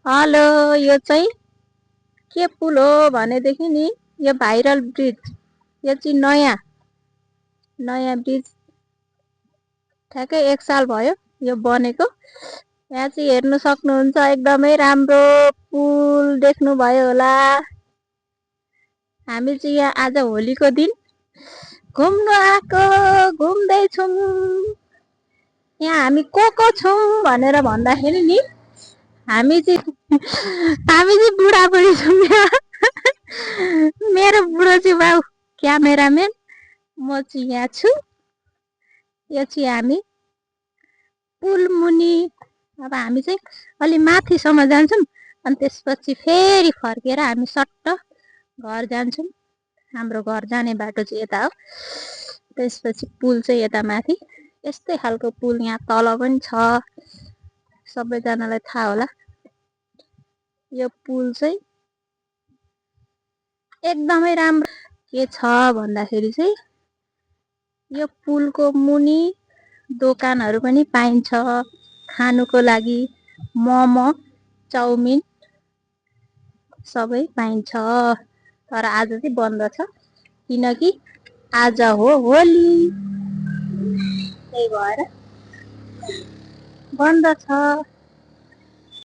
Hello, यो चाहिँ के पुल हो भनेदेखि नि यो भाइरल ब्रिज। यो चाहिँ नयाँ ब्रिज ठ्याक्कै 1 साल भयो यो बनेको। यहाँ चाहिँ हेर्नु सक्नुहुन्छ, एकदमै राम्रो पुल देख्नुभयो होला। हामी चाहिँ यहाँ आज होलीको दिन घुम्नु आएको, घुम्दैछौँ। यहाँ हामी को छौँ भनेर भन्दाखेरि नि हामी चाहिँ बुढाबुढी छौँ यहाँ। मेरो बुढो चाहिँ बाउ क्यामेराम्यान, म चाहिँ यहाँ छु। यो चाहिँ हामी पुल मुनि। अब हामी चाहिँ अलि माथिसम्म जान्छौँ अनि त्यसपछि फेरि फर्केर हामी सट्ट घर जान्छौँ। हाम्रो घर जाने बाटो चाहिँ यता हो। त्यसपछि पुल चाहिँ यता माथि। यस्तै खालको पुल यहाँ तल पनि छ, सबैजनालाई थाहा होला। यो पुल चाहिँ एकदमै राम्रो के छ भन्दाखेरि चाहिँ यो पुलको मुनि दोकानहरू पनि पाइन्छ खानुको लागि। मोमो, चाउमिन सबै पाइन्छ। तर आज चाहिँ बन्द छ किनकि आज हो होली, त्यही भएर बन्द छ।